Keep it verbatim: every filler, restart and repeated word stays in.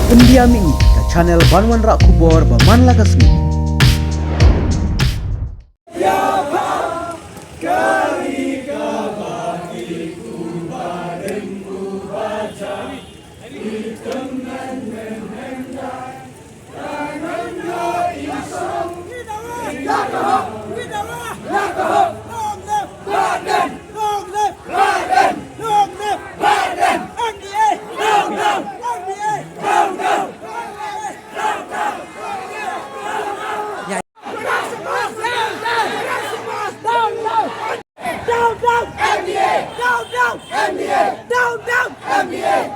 Pyndiam ïa ngi ka channel ban wanrah khubor ba man la ka sngi. Down, down! M D A! Down, down! M D A! Down, down! M D A!